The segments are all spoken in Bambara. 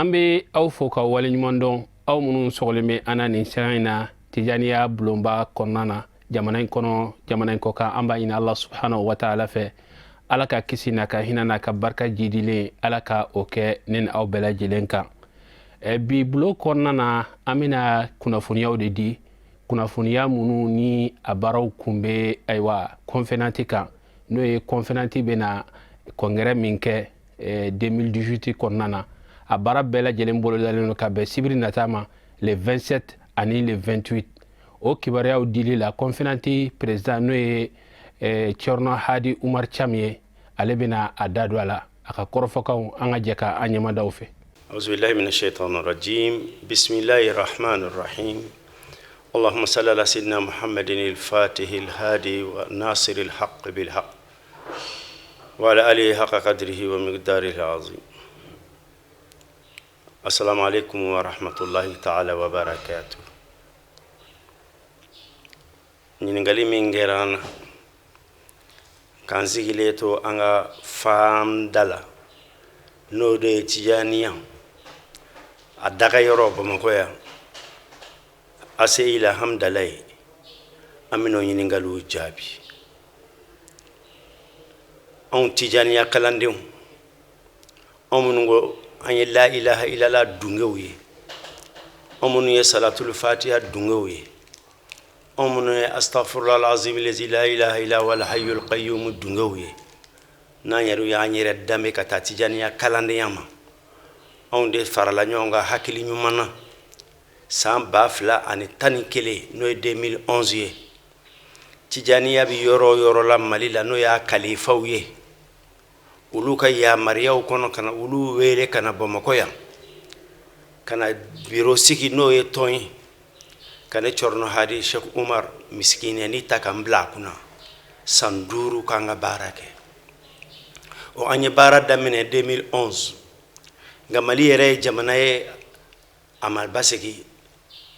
An bɛ aw fo ka waleɲuman dɔn, aw minnu sɔgɔlen bɛ an na nin sanga in na Tijaniya bulonba kɔnɔna na, jamana in kɔnɔ, jamana in kɔkan. An b'a ɲini Ala subhanahu wa taala fɛ, Ala ka kisi n'a ka hinɛ n'a ka barika jidilen, Ala ka o kɛ ne ni aw bɛɛ lajɛlen kan. Bi bulon kɔnɔna na, an bɛna kunnafoniyaw de di, kunnafoniya minnu ni a baaraw kun bɛ, ayiwa, CONFENATH kan, n'o ye CONFENATH bɛna congrès min kɛ 2018 kɔnɔna na. A baara bɛɛ lajɛlen bolodalen don ka bɛn sibiri nata ma, le 27 ani le 28. O kibaruyaw dili la, CONFENATH président, n'o ye Thierno Hadi Umar Cham ye, ale bɛna a da don a la, a ka kɔrɔfɔkanw, an ka jɛ ka an ɲɛmadaw fɛ. أعوذ بالله من الشيطان الرجيم. بسم الله الرحمن الرحيم. اللهم صل على سيدنا محمد الفاتح الهادي والناصر الحق بالحق وعلى آله حق قدره ومقداره العظيم. السلام عليكم ورحمة الله تعالى وبركاته. Ɲininkali min kɛra an na k'an sigilen to an ka fan da la, n'o de ye Tijaniya a daga yɔrɔ Bamakɔ yan, ACI la Hamdalaye, an bɛn'o ɲininkaliw jaabi. Anw Tijaniya kalandenw, anw minnu ko an ye la ilaha illallah dungew ye, anw minnu ye salatul fatiha dungew ye, anw minnu ye astaghfirullah alazim lazi la ilaha illa huwa alhayyul qayyum dungew ye, n'an yɛrɛ y'an yɛrɛ danbe ka taa Tijaniya kalandenya ma, anw de farala ɲɔgɔn kan hakili ɲuman na san 2011, n'o ye 2011 ye. Tijaniya bɛ yɔrɔ o yɔrɔ la Mali la, n'o y'a kalifaw ye, olu ka yamaruyaw kɔnɔ, ka na olu wele ka na Bamakɔ yan, ka na biro sigi, n'o ye tɔn ye, ka ne Thierno Hadi Cheikh Umar misikinɛni ta ka n bila a kunna san 5 k'an ka baara kɛ. O an ye baara daminɛ 2011, nka Mali yɛrɛ ye jamana ye a ma basigi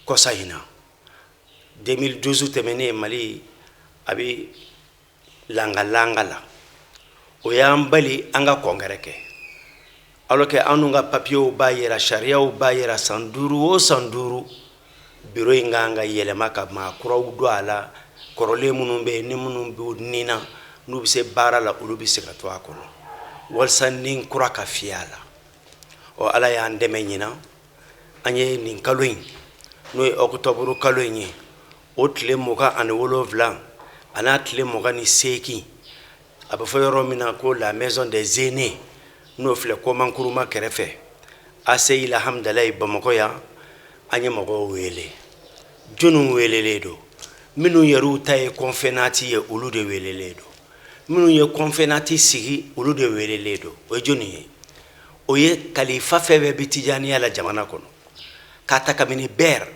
kɔsa in na. 2012 tɛmɛnen, Mali a bɛ langalanga la, o y'an bali an ka congrès kɛ, alors que an ka papiyew b'a yira, sariyaw b'a yira, san 5 o san 5, biro in kan ka yɛlɛma ka maa kuraw don a la. Kɔrɔlen minnu bɛ yen, ni minnu b'u nin na, n'u bɛ se baara la, olu bɛ se ka to a kɔnɔ walasa ni kura ka fiyɛ a la. Ɔ, Ala y'an dɛmɛ ɲinan, an ye nin kalo in, n'o ye ɔkutɔburu kalo in ye, o tile 27 a n'a tile 28, a bɛ fɔ yɔrɔ min na ko la Maison des aînés, n'o filɛ Kwame Nkrumah kɛrɛfɛ, ACI la Hamdalaye, Bamakɔ yan, an ye mɔgɔw wele. Jɔnniw welelen don? Minnu yɛrɛw ta ye CONFENATH ye, olu de welelen don. Minnu ye CONFENATH sigi, olu de welelen don. O ye jɔnni ye? O ye kalifa fɛn fɛn bɛ Tijaniya la jamana kɔnɔ, k'a ta kabini Bɛr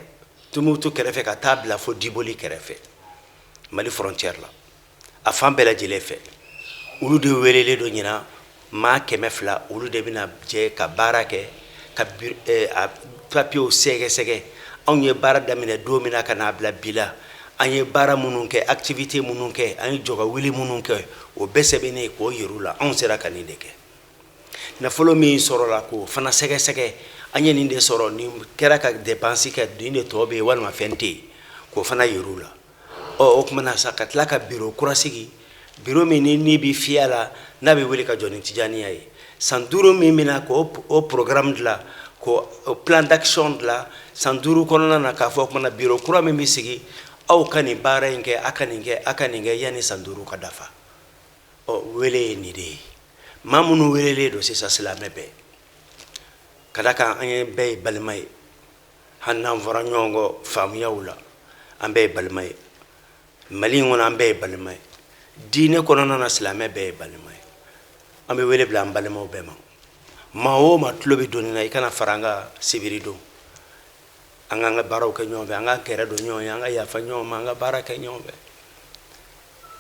Tumutu kɛrɛfɛ ka taa bila fo Diboli kɛrɛfɛ, Mali frontière la, a fan bɛɛ lajɛlen fɛ, olu de welelen don ɲinan. Maa 200, olu de bɛna jɛ ka baara kɛ, ka a papiyew sɛgɛsɛgɛ. Anw ye baara daminɛ don min na ka n'a bila bi la, an ye baara minnu kɛ, activité minnu kɛ, an ye jɔ ka wuli minnu kɛ, o bɛɛ sɛbɛnnen k'o yir'u la. Anw sera ka nin de kɛ. Nafolo min sɔrɔla, k'o fana sɛgɛsɛgɛ. An ye nin de sɔrɔ, nin kɛra ka dépense kɛ, nin de tɔ bɛ yen walima fɛn tɛ yen, k'o fana yir'u la. Ɔ, o tuma na sa, ka tila ka biro kura sigi, biro min ni bɛ fiyɛ a la, n'a bɛ wele ka jɔ ni Tijaniya ye, san 5 min bɛna, k'o o programme dilan, k'o plan d'action dilan san 5 kɔnɔna na, k'a fɔ o tuma na biro kura min bɛ sigi, aw ka nin baara in kɛ, a ka nin kɛ, a ka nin kɛ yanni san 5 ka dafa. Ɔ, wele ye nin de ye. Maa minnu welelen don sisan, silamɛ bɛɛ, ka da kan an ye bɛɛ ye balima ye, hali n'an fɔra ɲɔgɔn kɔ faamuyaw la, an bɛɛ ye balima ye Mali in kɔnɔ, an bɛɛ ye balima ye diinɛ kɔnɔna na, silamɛ bɛɛ ye balima ye. An bɛ wele bila an balimaw bɛɛ ma. Maa o maa tulo bɛ doni na, i kana fara an ka sibiri don, an k'an ka baaraw kɛ ɲɔgɔn fɛ, an ka gɛrɛ don ɲɔgɔn ye, an ka yafa ɲɔgɔn ma, an ka baara kɛ ɲɔgɔn fɛ.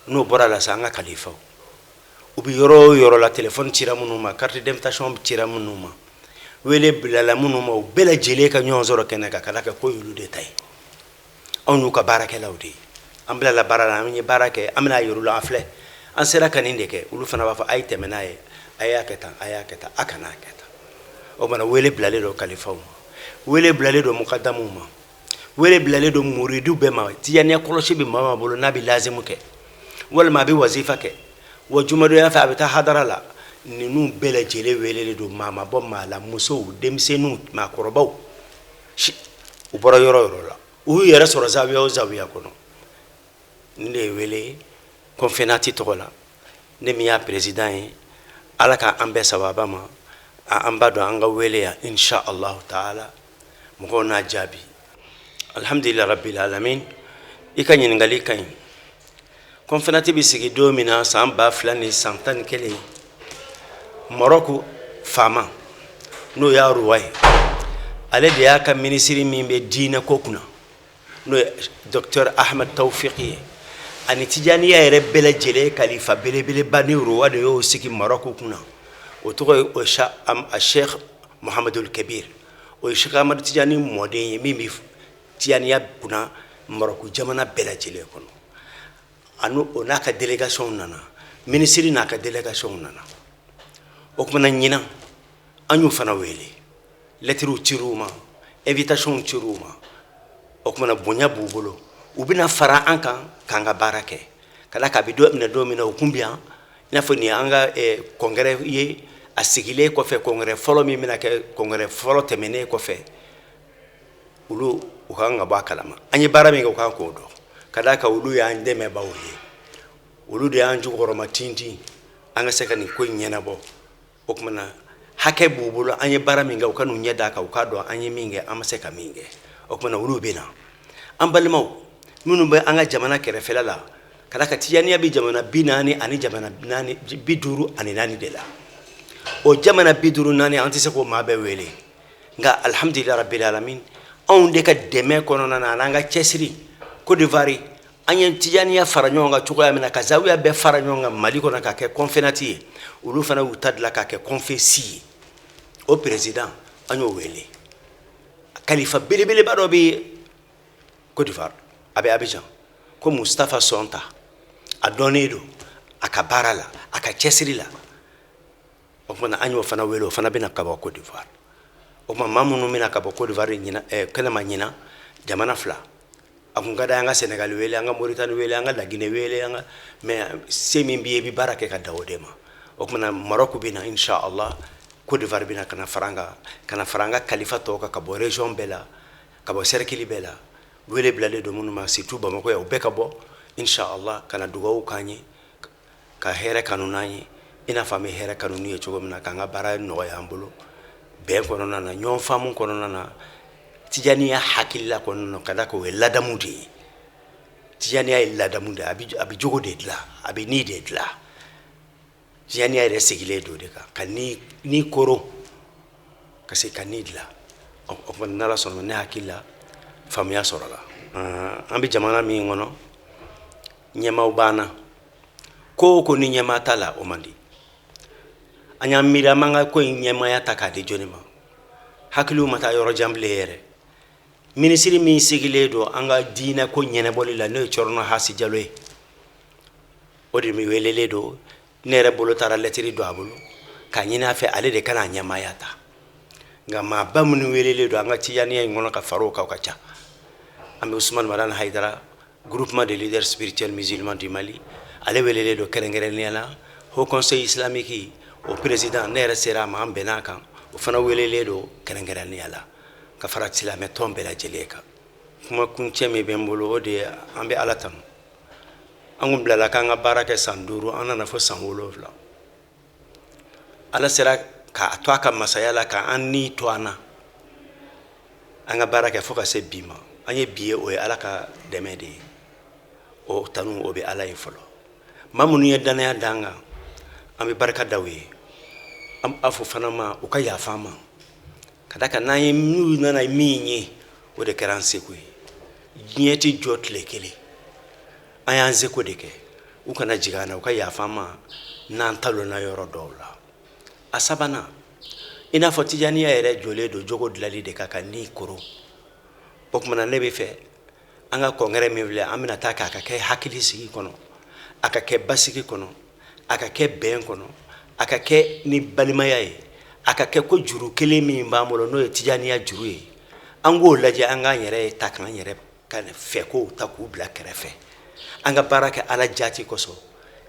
N'o bɔra la sa, an ka kalifaw, u bɛ yɔrɔ o yɔrɔ la, telefɔni cira minnu ma, carte d'invitation cira minnu ma, wele bilala minnu ma, u bɛɛ lajɛlen ka ɲɔgɔn sɔrɔ kɛnɛ kan, ka da kɛ ko y'olu de ta ye. Anw y'u ka baarakɛlaw de ye, an bilala baara la, an ye baara kɛ, an bɛna yir'u la, an filɛ, an sera ka nin de kɛ. Olu fana b'a fɔ a ye tɛmɛ n'a ye, a y'a kɛ tan, a y'a kɛ tan, a kana kɛ tan. O tuma na wele bilalen don kalifaw ma, wele bilalen don mukadamuw ma, wele bilalen don muridu bɛɛ ma. Tijaniya kɔlɔsi bɛ maa maa bolo n'a bɛ lazimu kɛ walima a bɛ wazifa kɛ, wa jumadonya fɛ a bɛ taa hadara la, ninnu bɛɛ lajɛlen welelen don. Maa ma bɔ maa la, musow, denmisɛnninw, maakɔrɔbaw, u bɔra yɔrɔ yɔrɔ la, u y'u yɛrɛ sɔrɔ zawiya o zawiya kɔnɔ. Nin de ye wele ye kɔnfɛnati tɔgɔ la, ne min y'a président ye. Ala ka an bɛɛ sababa ma, an b'a dɔn an ka wele yan, insha allahu taala, mɔgɔw n'a jaabi. Alhamdulillah rabbil alamin. I ka ɲininkali ka ɲi. Kɔnfɛnati bɛ sigi don min na, san 2011, Marɔku faama, n'o y'a roi ye, ale de y'a ka minisiri min bɛ diinɛ ko kunna, n'o ye docteur Ahmed Tawfik ye, ani tijaniya yɛrɛ bɛɛ lajɛlen kalifa belebeleba ni roi de y'o sigi Marɔku kunna, o tɔgɔ ye o a Sheikh Muhamadul Kabir. O ye Sheikh Ahmadu Tijani mɔden ye min bɛ tijaniya kunna Marɔku jamana bɛɛ lajɛlen kɔnɔ. Ani o n'a ka délégation nana, minisiri n'a ka délégation nana. O tuma na ɲinan an y'u fana wele, lɛtiriw cir'u ma, invitation cir'u ma. O tuma na bonya b'u bolo, u bɛna fara an kan k'an ka baara kɛ. Ka d'a kan a bɛ don minɛ don min na, u kun bɛ yan, i n'a fɔ nin y'an ka congrès ye a sigilen kɔfɛ, congrès fɔlɔ min bɛna kɛ, congrès fɔlɔ tɛmɛnen kɔfɛ. Olu u kan ka bɔ a kalama an ye baara min kɛ, u kan k'o dɔn. Ka d'a kan olu y'an dɛmɛbaaw ye, olu de y'an jukɔrɔma tintin an ka se ka nin ko in ɲɛnabɔ. O tuma na hakɛ b'u bolo, an ye baara min kɛ, u ka n'u ɲɛ d'a kan, u k'a dɔn an ye min kɛ, an ma se ka min kɛ. O tuma na olu bɛ na. An balimaw minnu bɛ an ka jamana kɛrɛfɛla la, ka d'a kan tijaniya bɛ jamana 40 ani jamana naani, 54 de la. O jamana 54, an tɛ se k'o maa bɛɛ wele, nka alhamdulilayi rabbil alamin, anw de ka dɛmɛ kɔnɔna na an'an ka cɛsiri, Côte d'Ivoire, an ye tijaniya fara ɲɔgɔn kan cogoya min na, ka zawiya bɛɛ fara ɲɔgɔn kan Mali kɔnɔ k'a kɛ kɔnfɛnati ye, olu fana y'u ta dilan k'a kɛ kɔnfɛsi ye. O président, an y'o wele. Kalifa belebeleba dɔ bɛ Côte d'Ivoire, a bɛ Abidjan, ko Mustapha Sɔnta. A dɔnnen don a ka baara la, a ka cɛsiri la. O tuma na an y'o fana wele, o fana bɛna ka bɔ Côte d'Ivoire. O tuma maa minnu bɛna ka bɔ Côte d'Ivoire ɲina kɛnɛma ɲina, jamana fila. A kun ka di an ka Sénégal wele, an ka Mauritanie wele, an ka Laginɛ wele, an ka, mais se min b'i ye, i bɛ baara kɛ ka da o de ma. O tuma na Maroc bɛ na, inshallah, Côte d'Ivoire bɛna ka na fara an kan, ka na fara an ka kalifa tɔw kan, ka bɔ région bɛɛ la, ka bɔ cercle bɛɛ la. Wele bilalen don minnu ma, surtout Bamakɔ yan, o bɛɛ ka bɔ, inshallah, ka na dugawu k'an ye, ka hɛrɛ kanu n'an ye, i n'a fɔ an bɛ hɛrɛ kanu n'u ye cogo min na, k'an ka baara nɔgɔya an bolo bɛn kɔnɔna na, ɲɔgɔn faamu kɔnɔna na, tijaniya hakilila kɔnɔna na. Ka d'a kan o ye ladamu de ye. Tijaniya ye ladamu de ye, a bɛ jogo de dilan, a bɛ ni de dilan. Tijaniya yɛrɛ sigilen don o de kan, ka ni koron, ka se ka ni dilan. O tuma n'Ala sɔnna, ne hakili la faamuya sɔrɔla. An bɛ jamana min kɔnɔ, ɲɛmaaw b'an na. Ko o ko ni ɲɛmaa t'a la, o man di. An y'an miiri an b'an ka ko in ɲɛmaaya ta k'a di jɔnni ma? Hakiliw ma taa yɔrɔ jan bilen yɛrɛ. Minisiri min sigilen don an ka diinɛ ko ɲɛnabɔli la, n'o ye Cɔrɔnɔ Hasi Jalo ye, o de welelen don. Ne yɛrɛ bolo taara lɛtiri don a bolo k'a ɲini a fɛ, ale de ka n'a ɲɛmaaya ta. Nka maaba minnu welelen don an ka tijaniya in kɔnɔ ka fara o kan, o ka ca. An bɛ Usumani Madani Hayidara, groupement de leaders spirituels musulmans du Mali, ale welelen don kɛrɛnkɛrɛnnenya la. Haut Conseil islamique, o président, ne yɛrɛ sera a ma, an bɛn'a kan, o fana welelen don kɛrɛnkɛrɛnnenya la, ka fara silamɛ tɔn bɛɛ lajɛlen kan. Kuma kuncɛ min bɛ n bolo, o de ye an bɛ Ala tanu. An kun bilala k'an ka baara kɛ san 5, an nana fɔ san 7. Ala sera k'a to a ka masaya la, k'an ni to an na, an ka baara kɛ fo ka se bi ma. An ye bi ye, o ye Ala ka dɛmɛ de ye. O tanu, o bɛ Ala ye fɔlɔ. Maa minnu ye danaya d'an kan, an bɛ barika da u ye. An b'a fɔ fana ma, u ka yafa an ma, ka d'a kan n'an ye, n'u nana min ye, o de kɛra an seko ye. Diɲɛ tɛ jɔ tile kelen, an y'an seko de kɛ. U kana jigin an na, u ka yafa an ma n'an talonna yɔrɔ dɔw la. A sabanan, i n'a fɔ tijaniya yɛrɛ jɔlen don jogo dilanli de kan, ka ni koron. O tuma na ne bɛ fɛ an ka congrès min filɛ, an bɛna taa k'a ka kɛ hakili sigi kɔnɔ, a ka kɛ basigi kɔnɔ, a ka kɛ bɛn kɔnɔ, a ka kɛ ni balimaya ye, A ka kɛ ko juru kelen min b'an bolo, n'o ye tijaniya juru ye, an k'o lajɛ, an k'an yɛrɛ ta, k'an yɛrɛ ka fɛkow ta k'u bila kɛrɛfɛ, an ka baara kɛ Ala jati kosɔn,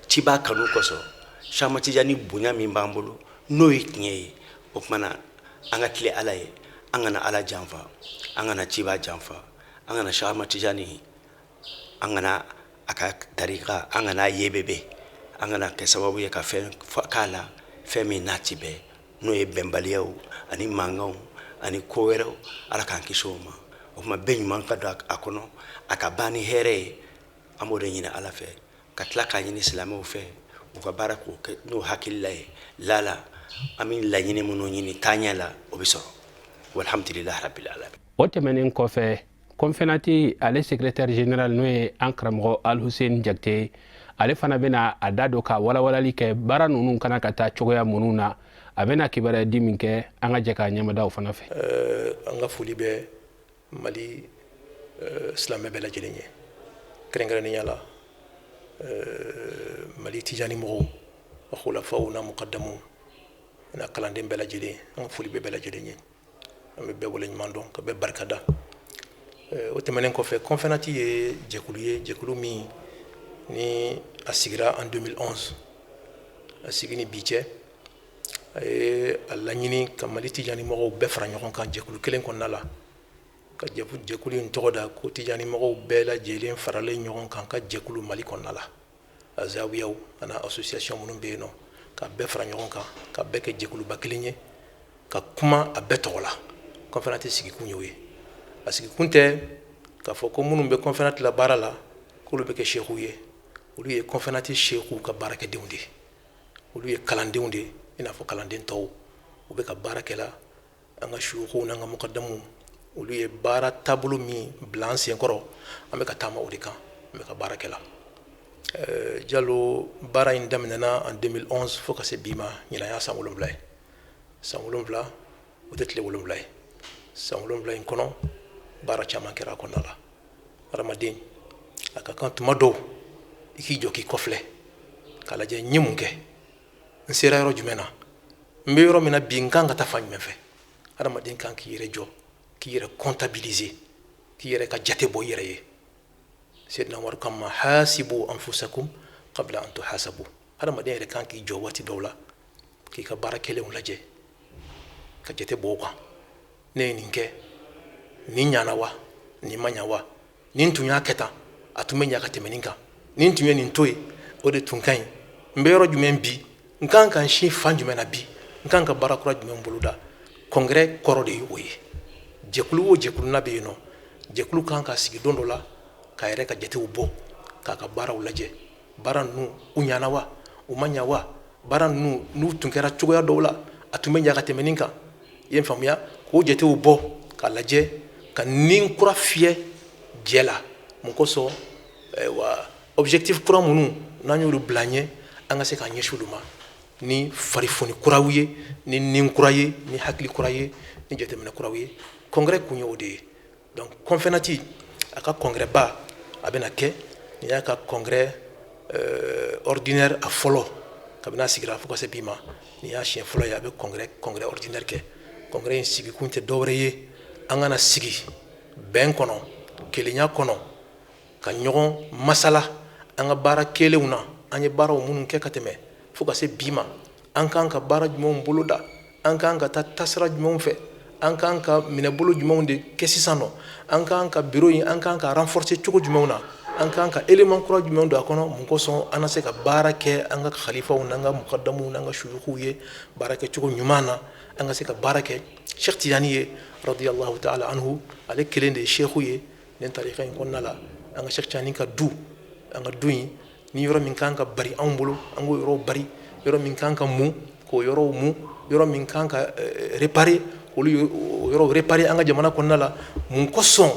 ciba kanu kosɔn, Sɛki Tijani bonya min b'an bolo, n'o ye tiɲɛ ye. O tuma na, an ka tile Ala ye, an kana Ala janfa, an kana ciba janfa, an kana Sɛki Tijani, an kana a ka tarika, an kana yebebe, an kana kɛ sababu ye ka fɛn k'a la, fɛn min n'a ti bɛn, n'o ye bɛnbaliyaw ani mankanw ani ko wɛrɛw. Ala k'an kisi o ma. O tuma, bɛɛ ɲuman ka don a kɔnɔ, a ka ban ni hɛrɛ ye. An b'o de ɲini Ala fɛ, ka tila k'a ɲini silamɛw fɛ, u ka baara k'o kɛ n'o hakilila ye. Lala an bɛ laɲini minnu ɲini taaɲɛ la, o bɛ sɔrɔ. Walhamdulilahi rabbil alamin. O tɛmɛnen kɔfɛ, Confénati ale secrétaire général, n'o ye an karamɔgɔ Alhussein Jakite, ale fana bɛna a da don ka walawalali kɛ baara ninnu kana ka taa cogoya minnu na. A bɛna kibaruya di min kɛ, an ka jɛ k'a ɲɛmada o fana fɛ. An ka foli bɛ Mali silamɛ bɛɛ lajɛlen ye, kɛrɛnkɛrɛnnenya la Mali tijani mɔgɔw, a khulafaw n'a mukadamu n'a kalanden bɛɛ lajɛlen. An ka foli bɛ bɛɛ lajɛlen ye, an bɛ bɛɛ waleɲuman dɔn, ka bɛɛ barika da. O tɛmɛnen kɔfɛ, Confénati ye jɛkulu ye, jɛkulu min ni a sigira en 2011. A sigi ni bi cɛ, a ye a laɲini ka Mali tijani mɔgɔw bɛɛ fara ɲɔgɔn kan jɛkulu kelen kɔnɔna la, ka jɛkulu in tɔgɔ da ko tijani mɔgɔw bɛɛ lajɛlen faralen ɲɔgɔn kan ka jɛkulu Mali kɔnɔna la, a zawiyaw ana association minnu bɛ yen nɔ, ka bɛɛ fara ɲɔgɔn kan, ka bɛɛ kɛ jɛkuluba kelen ye, ka kuma a bɛɛ tɔgɔ la. Confénati sigikun y'o ye. A sigikun tɛ k'a fɔ ko minnu bɛ Confénati la baara la, k'olu bɛ kɛ seekuw ye. Olu ye Confénati seekuw ka baarakɛdenw de ye, olu ye kalandenw de ye i n'a fɔ kalanden tɔw. U bɛ ka baara kɛ la an ka suyukuw n'an ka mukadamuw, olu ye baara taabolo min bila an senkɔrɔ, an bɛ ka taama o de kan, an bɛ ka baara kɛ la. Jalo, baara in daminɛna en 2011 fo ka se bi ma. Ɲinan y'a san 7 ye. San 7, o tɛ tile 7 ye. San 7 in kɔnɔ, baara caman kɛra a kɔnɔna la. Hadamaden, a ka kan tuma dɔw i k'i jɔ k'i kɔfilɛ, k'a lajɛ n ye mun kɛ, n sera yɔrɔ jumɛn na, n bɛ yɔrɔ min na bi, n kan ka taa fan jumɛn fɛ. Hadamaden kan k'i yɛrɛ jɔ k'i yɛrɛ comptabiliser, k'i yɛrɛ ka jate bɔ i yɛrɛ ye. Seydina Umaru kama hasibu anfusakum qabla an tuhasabu. Hadamaden yɛrɛ kan k'i jɔ waati dɔw la k'i ka baara kɛlenw lajɛ, ka jate bɔ o kan. Ne ye nin kɛ, nin ɲana wa, nin ma ɲa wa? Nin tun y'a kɛ tan, a tun bɛ ɲa ka tɛmɛ nin kan. Nin tun ye nin to yen, o de tun ka ɲi. N bɛ yɔrɔ jumɛn bi? N kan ka n sin fan jumɛn na bi? N kan ka baara kura jumɛn boloda? Congrès kɔrɔ de ye o ye. Jɛkulu o jɛkulu n'a bɛ yen nɔ, jɛkulu kan ka sigi don dɔ la k'a yɛrɛ ka jatew bɔ, k'a ka baaraw lajɛ. Baara ninnu, u ɲana wa, u ma ɲa wa? Baara ninnu, n'u tun kɛra cogoya dɔw la, a tun bɛ ɲa ka tɛmɛ nin kan. I ye n faamuya? K'o jatew bɔ k'a lajɛ, ka nin kura fiyɛ jɛ la. Mun kosɔn? Ayiwa, objectif kura minnu n'an y'olu bila ɲɛ, an ka se k'an ɲɛsin olu ma ni farifoni kuraw ye, ni nin kura ye, ni hakili kura ye, ni jateminɛ kuraw ye. Congrès kun ye o de ye. Donc Confénati a ka congrès ba a bɛna kɛ, nin y'a ka congrès ordinaire a fɔlɔ kabini a sigira fo ka se bi ma. Nin y'a siɲɛ fɔlɔ ye a bɛ congrès ordinaire kɛ. Congrès in sigikun tɛ dɔwɛrɛ ye, an kana sigi bɛn kɔnɔ, kelenya kɔnɔ, ka ɲɔgɔn masala an ka baara kɛlenw na, an ye baaraw minnu kɛ ka tɛmɛ fo ka se bi ma, an kan ka baara jumɛnw boloda, an kan ka taa taasira jumɛnw fɛ, an kan ka minɛbolo jumɛnw de kɛ sisan nɔ, an kan ka bureau in, an kan ka renforcer cogo jumɛnw na, an kan ka élément kura jumɛnw don a kɔnɔ. Mun kosɔn? An na se ka baara kɛ an ka khalifaw n'an ka mukadamuw n'an ka suyukuw ye baara kɛ cogo ɲuman na, an ka se ka baara kɛ Cheikh Tijani ye radiyallahu ta'ala anhu. Ale kelen de ye cheikhu ye nin tarika in kɔnɔna la. An ka Cheikh Tijani ka du, an ka du in ni yɔrɔ min kan ka bari anw bolo, an k'o yɔrɔw bari. Yɔrɔ min kan ka mun, k'o yɔrɔw mun. Yɔrɔ min kan ka réparer, olu yɔrɔw réparer an ka jamana kɔnɔna la. Mun kosɔn?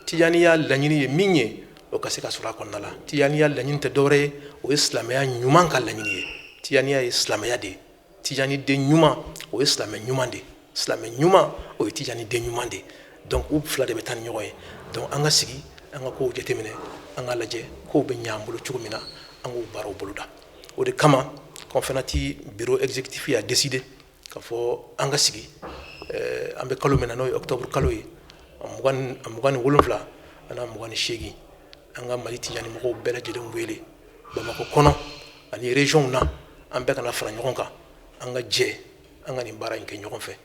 Tijaniya laɲini ye min ye, o ka se ka sɔrɔ a kɔnɔna la. Tijaniya laɲini tɛ dɔwɛrɛ ye, o ye silamɛya ɲuman ka laɲini ye. Tijaniya ye silamɛya de ye. Tijani den ɲuman, o ye silamɛ ɲuman de ye. Silamɛ ɲuman, o ye tijani den ɲuman de ye. Donc u fila de bɛ taa ni ɲɔgɔn ye. Donc an ka sigi, an ka kow jateminɛ, an ka lajɛ kow bɛ ɲɛ an bolo cogo min na, an k'o baaraw boloda. O de kama, Confénati bureau exécutif y'a décidé K'a fɔ an ka sigi, an bɛ kalo min na, n'o ye octobre kalo ye, a 27 ani 28, an ka Mali Tijani mɔgɔw bɛɛ lajɛlen wele Bamakɔ kɔnɔ ani région na, an bɛɛ ka na fara ɲɔgɔn kan, an ka jɛ an ka nin baara in kɛ ɲɔgɔn fɛ.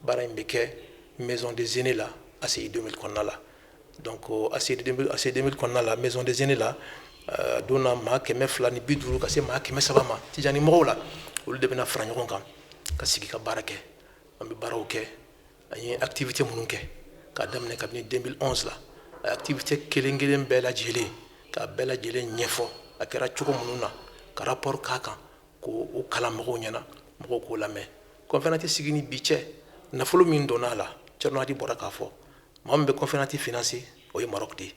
Baara in bɛ kɛ Maison des Aînés la, ACI 2000 kɔnɔna la. Donc ACI 2000 kɔnɔna la, Maison des Aînés la, don na, maa 250 ka se maa 300 ma Tijani mɔgɔw la, olu de bɛna fara ɲɔgɔn kan ka sigi ka baara kɛ. An bɛ baaraw kɛ, an ye activité minnu kɛ k'a daminɛ kabini 2011 la, a activité kelen kelen bɛɛ lajɛlen, k'a bɛɛ lajɛlen ɲɛfɔ, a kɛra cogo minnu na, ka rapport k'a kan, k'o kalan mɔgɔw ɲɛna, mɔgɔw k'o lamɛn. Conférence sigi ni bi cɛ, nafolo min donna a la, Thierno Hadi bɔra k'a fɔ, maa min bɛ conférence financer, o ye Maroc de ye.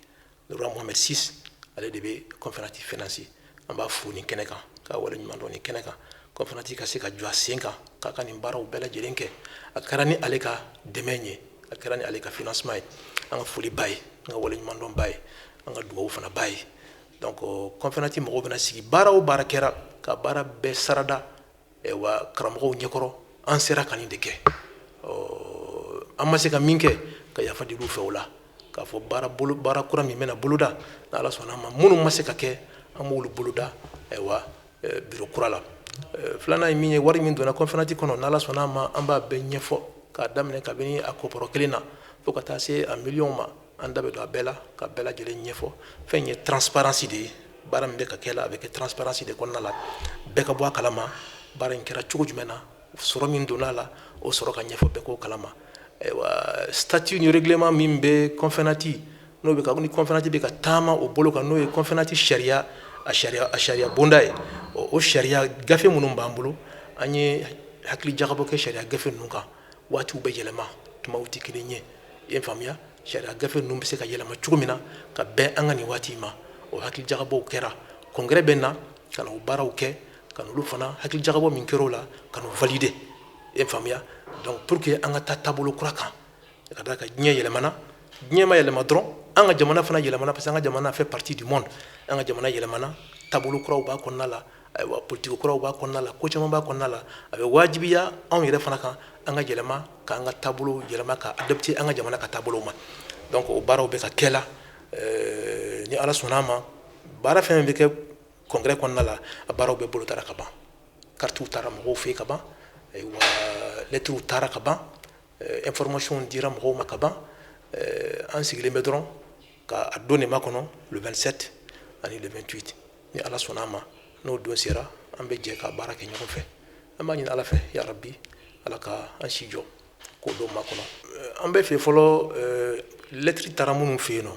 Le roi Mohamed VI, ale de bɛ conférence financer. An b'a fo nin kɛnɛ kan, k'a waleɲuman dɔn nin kɛnɛ kan. Conférence ka se ka jɔ a sen kan k'a ka nin baaraw bɛɛ lajɛlen kɛ, a kɛra ni ale ka dɛmɛ ye, a kɛra ni ale ka financement ye. An ka foli b'a ye, an ka waleɲuman dɔn b'a ye, an ka dugawu fana b'a ye. Donc conférence mɔgɔw bɛna sigi, baara o baara kɛra, ka baara bɛɛ sarada wa karamɔgɔw ɲɛkɔrɔ, an sera ka nin de kɛ, an ma se ka min kɛ, ka yafa deli u fɛ o la, k'a fɔ baara bolo, baara kura min bɛna boloda, n'Ala sɔnna a ma, minnu ma se ka kɛ, an b'olu boloda ayiwa bureau kura la. Filanan ye min ye, wari min donna conférence kɔnɔ, n'Ala sɔnna a ma, an b'a bɛɛ ɲɛfɔ k'a daminɛ kabini a kopɔrɔ kelen na fo ka taa se a miliyɔn ma. An da bɛ don a bɛɛ la ka bɛɛ lajɛlen ɲɛfɔ. Fɛn ye transparence de ye. Baara min bɛ ka kɛ la, a bɛ kɛ transparence de kɔnɔna la, bɛɛ ka bɔ a kalama baara in kɛra cogo jumɛn na, sɔrɔ min donna a la, o sɔrɔ ka ɲɛfɔ, bɛɛ k'o kalama. Ayiwa, statut ni règlement min bɛ conférence, n'o bɛ ka ni conférence bɛ ka taama o bolo kan, n'o ye conférence sariya, a sariya bonda ye, o sariya gafe minnu b'an bolo, an ye hakili jagabɔ kɛ sariya gafe ninnu kan. Waatiw bɛ yɛlɛma, tumaw tɛ kelen ye, i ye faamuya. Sariya gafe ninnu bɛ se ka yɛlɛma cogo min na ka bɛn an ka nin waati ma, o hakili jagabɔw kɛra. Congrès bɛ na ka na o baaraw kɛ, ka n'olu fana hakili jagabɔ min kɛra o la, ka n'o valider, i ye faamuya. Donc pour que an ka taa taabolo kura kan, ka d'a kan diɲɛ yɛlɛmana, diɲɛ ma yɛlɛma dɔrɔn, an ka jamana fana yɛlɛmana, parce que an ka jamana fait partie du monde. An ka jamana yɛlɛmana, taabolo kuraw b'a kɔnɔna la, ayiwa, politique kuraw b'a kɔnɔna la, ko caman b'a kɔnɔna la. A bɛ wajibiya anw yɛrɛ fana kan, an ka yɛlɛma, k'an ka taabolo yɛlɛma ka adapter an ka jamana ka taabolo ma. Donc o baaraw bɛ ka kɛ la. Ni Ala sɔnna a ma, baara fɛn fɛn bɛ kɛ congrès kɔnɔna la, a baaraw bɛɛ bolo taara ka ban, kartiw taara mɔgɔw fɛ yen ka ban, ayiwa, lettres taara ka ban, information dira mɔgɔw ma ka ban. An sigilen bɛ dɔrɔn ka a don de makɔnɔ, le 27 ani le 28. Ni Ala sɔnna a ma, n'o don sera, an bɛ jɛ ka baara kɛ ɲɔgɔn fɛ. An b'a ɲini Ala fɛ, ya Rabi, Ala ka an si jɔ k'o don makɔnɔ. An bɛ fɛ fɔlɔ, lettre taara minnu fɛ yen nɔ,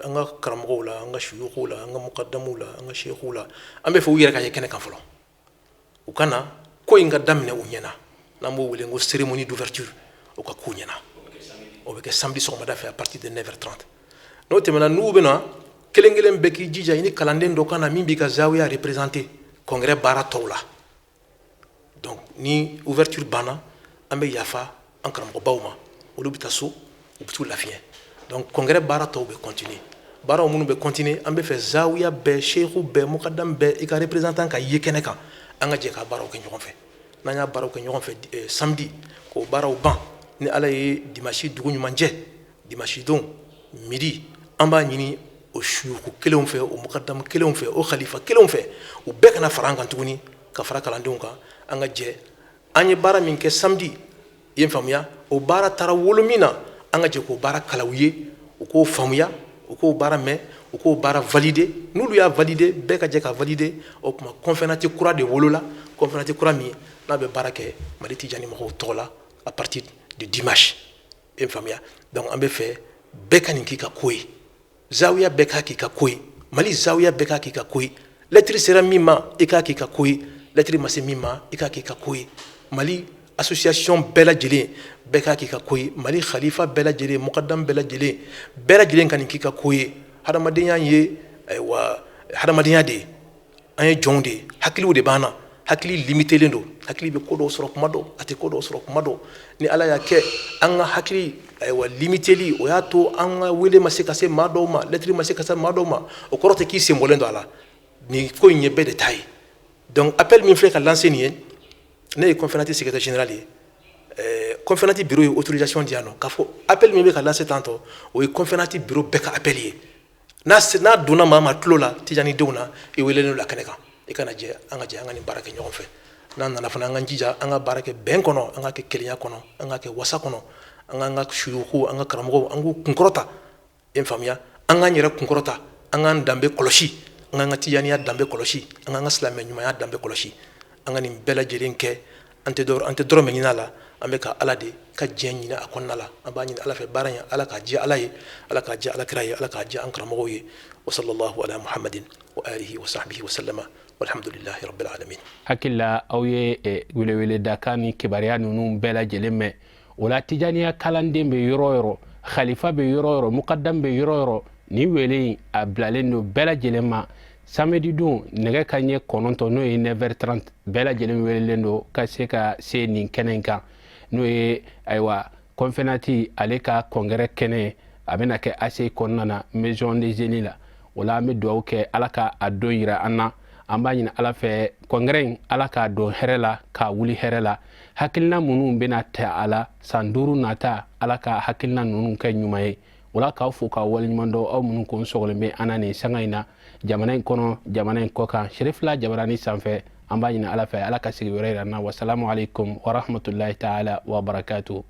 an ka karamɔgɔw la, an ka suyukuw la, an ka mukadamuw la, an ka sekuw la, an bɛ fɛ u yɛrɛ ka ye kɛnɛ kan fɔlɔ, u ka na ko in ka daminɛ u ɲɛna, n'an b'o wele ko cérémonie d'ouverture, o ka k'u ɲɛna. O bɛ kɛ samedi sɔgɔmada fɛ à partir de 9h30. N'o tɛmɛna, n'u bɛna kelen kelen bɛɛ k'i jija, i ni kalanden dɔ ka na min b'i ka zawiya représenter congrès baara tɔw la. Donc ni ouverture banna, an bɛ yafa an karamɔgɔbaw ma, olu bɛ taa so, u bɛ t'u lafiɲɛ. Donc congrès baara tɔw bɛ continuer. Baaraw minnu bɛ continuer, an bɛ fɛ zawiya bɛɛ, seku bɛɛ, mukadam bɛɛ, i ka représentant ka ye kɛnɛ kan, an ka jɛ ka baaraw kɛ ɲɔgɔn fɛ. N'an y'a baaraw kɛ ɲɔgɔn fɛ samedi, k'o baaraw ban, ni Ala ye dimanche dugu ɲuman jɛ, dimanche don midi, an b'a ɲini o suyuku kelenw fɛ, o mukadamu kelenw fɛ, o khalifa kelenw fɛ, u bɛɛ kana fara an kan tuguni, ka fara kalandenw kan, an ka jɛ an ye baara min kɛ samedi, i ye faamuya, o baara taara wolo min na, an ka jɛ k'o baara kalan u ye, u k'o faamuya, u k'o baara mɛn, u k'o baara valider. N'olu y'a valider, bɛɛ ka jɛ ka valider, o tuma conférence kura de wolola, conférence kura min n'a bɛ baara kɛ Mali Tijani mɔgɔw tɔgɔ la à partir de dimanche, i ye faamuya. Donc an bɛ fɛ bɛɛ ka nin k'i ka ko ye, zawiya bɛɛ k'a k'i ka ko ye, Mali zawiya bɛɛ k'a k'i ka ko ye. Lɛtiri sera min ma, i k'a k'i ka ko ye, lɛtiri ma se min ma, i k'a k'i ka ko ye. Mali association bɛɛ lajɛlen, bɛɛ k'a k'i ka ko ye. Mali khalifa bɛɛ lajɛlen, mukadam bɛɛ lajɛlen, bɛɛ lajɛlen ka nin k'i ka ko ye. Hadamadenya ye, ayiwa, hadamadenya de ye, an ye jɔnw de ye, hakiliw de b'an na, hakili limitelen don, hakili bɛ ko dɔw sɔrɔ kuma dɔw, a tɛ ko dɔw sɔrɔ kuma dɔw. Ni Ala y'a kɛ an ka hakili, ayiwa, limiteli, o y'a to an ka wele ma se ka se maa dɔw ma, lɛtiri ma se ka se maa dɔw ma, o kɔrɔ tɛ k'i sen bɔlen don a la. Nin ko in ye bɛɛ de ta ye. Donc appel min filɛ ka lancer nin ye, Ne ye Confinati secrétaire général ye. Confinati bureau ye autorisation di yan nɔ k'a fɔ appel min bɛ ka lancer tantɔ, o ye Confinati bureau bɛɛ ka appel ye. N'a donna maa maa tulo la Tijani denw na, i welelen don a kɛnɛ kan, i kana jɛ, an ka jɛ an ka nin baara kɛ ɲɔgɔn fɛ. N'an nana fana, an ka jija an ka baara kɛ bɛn kɔnɔ, an ka kɛ kelenya kɔnɔ, an ka kɛ wasa kɔnɔ, an k'an ka suyuku, an ka karamɔgɔw, an k'u kunkɔrɔta, i faamuya, an k'an yɛrɛ kunkɔrɔta, an k'an danbe kɔlɔsi, an k'an ka tijaniya danbe kɔlɔsi, an k'an ka silamɛ ɲumanya danbe kɔlɔsi. An ka nin bɛɛ lajɛlen kɛ, an tɛ dɔrɔmɛ ɲini a la, an bɛ ka Ala de ka diɲɛ ɲini a kɔnɔna la. An b'a ɲini Ala fɛ, baara in, Ala k'a diya Ala ye, Ala k'a diya Ala kira ye, Ala k'a diya an karamɔgɔw ye. Wa sallallahu ala Muhammadin wa alihi wa sahbihi wa sallama, walhamdulillahi rabbil alamin. Hakili la aw ye weleweledakan ni kibaruya ninnu bɛɛ lajɛlen mɛn. O la, tijaniya kalanden bɛ yɔrɔ o yɔrɔ, khalifa bɛ yɔrɔ o yɔrɔ, mukadam bɛ yɔrɔ o yɔrɔ, nin wele in a bilalen don bɛɛ lajɛlen ma. Samedi don, nɛgɛ ka ɲɛ 9, n'o ye 9h30, bɛɛ lajɛlen welelen don ka se ka se nin kɛnɛ in kan, n'o ye ayiwa Confinati ale ka congrès kɛnɛ. A bɛna kɛ ACI kɔnɔna na, Maison des Jeunes la. O la, an bɛ dugawu kɛ, Ala ka a don yira an na. An b'a ɲini Ala fɛ, congrès in, Ala k'a don hɛrɛ la, k'a wuli hɛrɛ la. Hakilina minnu bɛna ta a la san 5 nata, Ala ka hakilina ninnu kɛ ɲuman ye. O la, k'aw fo k'aw waleɲuman dɔn, aw minnu ko sɔgɔlen bɛ an na nin sanga in na, jamana in kɔnɔ, jamana in kɔ kan, Serifila jabarani sanfɛ. An b'a ɲini Ala fɛ, Ala ka sigi wɛrɛ yira an na. Wasalamu alaikum warahmatullahi taala wabarakatuh.